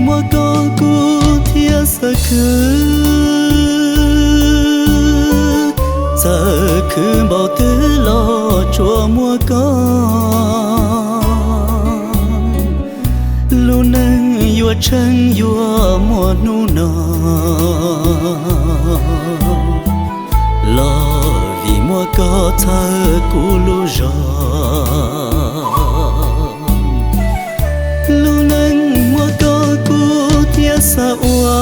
Muaj koj kuv thiaj xav khwv, txawm khwv npaum twg los tsuas muaj koj. Lub neej yuav tsheej yuav muaj hnub no, los vim muaj koj txhawb kuv lub zog. Lub neej muaj koj kuv thiaj xav ua,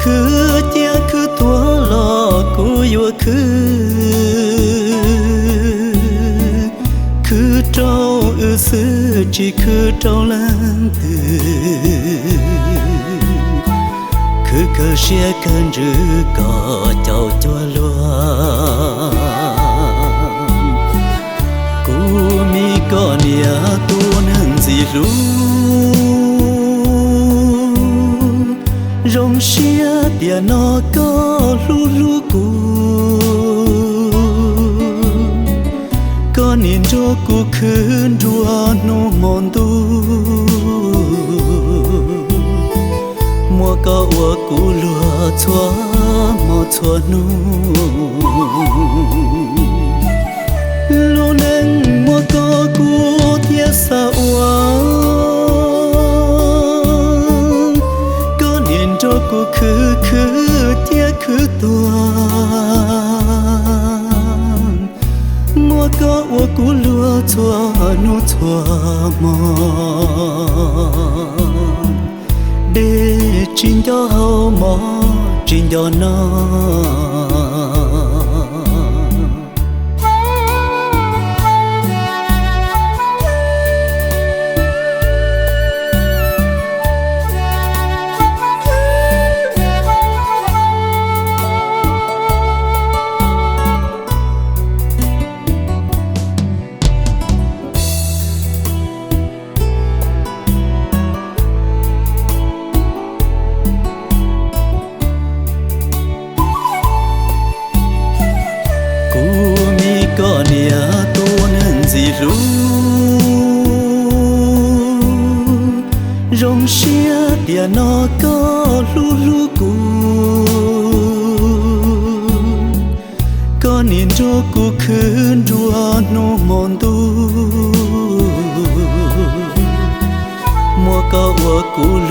khwv ciaj khwv tuag los kuv yuav khwv. Khwv rau wb xwb tsis khwv rau leej twg, khwv kawg siab kawg ntsws kom caum cuag luag. Kuv me koj niam tus neeg ntxim hlub, zoo siab tiam no koj hlub hlub kuv. Koj nim nrog kuv khwv nruab hnub hmo ntuj, muab koj ua kuv luag txhua hmo txhua hnub. Lub neej muaj koj kuv thiaj xav ua, koj nim nrog kuv khwv khwv ciaj khwv tuag, muab koj ua kuv luag txhua hnub txhua hmo. Dej tsis nco hau, mov tsis nco no. Kuv me koj niam tus neeg ntxim hlub, zoo siab tiam no koj hlub hlub kuv. Koj nim nrog kuv khwv nruab hnub hmo ntuj, muab koj ua kuv